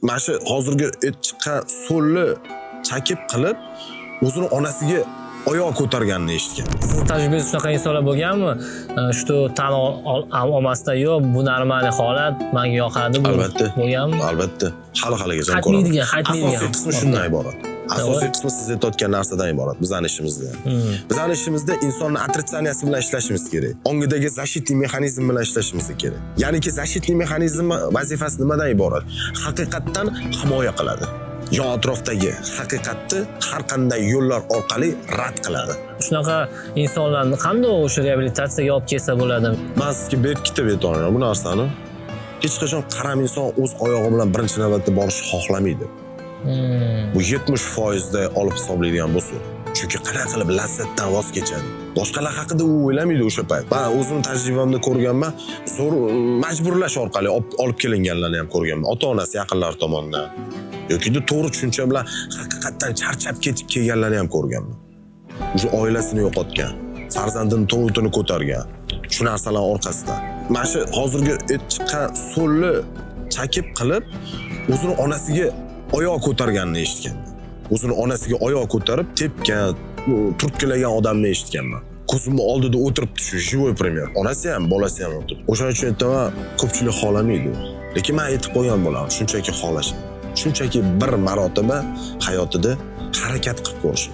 Mana shu hozirgi chiqqan so'lni chakib qilib, o'zini onasiga oyoq ko'targanini eshitgan. Sizni tajribangizda shunaqa insonlar bo'lganmi? Что tan olmasdan, yo'q, bu normal holat, menga yoqadi bu. Albatta. Bo'lganmi? Albatta. Hali haligacha Qaytmaydigan, qaytmaydigan. Asosiy qismi shundan iborat. Asosiy qismi siz aytayotgan narsadan iborat bizani ishimizda. Bizani ishimizda insonni отрицания si bilan ishlashimiz kerak. Ongidagi защитный mexanizm bilan ishlashimiz kerak. Ya'niki защитный mexanizm vazifasi nimadan iborat? Haqiqatdan himoya qiladi. Yon atrofdagi haqiqatni har qanday yo'llar orqali rad qiladi. Shunaqa insonlarni qanday o'sha reabilitatsiyaga olib kelsa bo'ladi? Man sizga berkitib aytaman bu narsani. Hech qachon qaram inson o'z oyog'i bilan birinchi navbatda borishni xohlamaydi. Bu 70% da olib hisoblaydigan bo'lsa. Chunki qanaqa qilib lazzatdan voz kechadi? Boshqalar haqida u o'ylamaydi o'sha payt. Man o'zim tajribamda ko'rganman, zo'r majburlash orqali olib kelinganlarni ham ko'rganman. Ota-onasi, yaqinlari tomonidan yoki to'g'ri tushuncha bilan haqiqatdan charchab ketib kelganlarni ham ko'rganman. O'sha oilasini yo'qotgan, farzandini tovutini ko'targan shu narsalar orqasidan. Mana shu hozirgi chiqqan so'lni chakib qilib, o'zini onasiga oyoq ko'targanini eshitganman. O'zini onasiga oyoq ko'tarib, tepgan, turtkilagan odamni eshitganman. Ko'zimni oldida o'tiribdi shu живой пример. Onasi ham, bolasi ham o'tiribdi. O'shaning uchun aytaman, ko'pchilik xohlamaydi. Lekin men aytib qo'ygan bo'laman, shunchaki xohlashadi. Shunchaki bir marotaba hayotida harakat qilib ko'rish.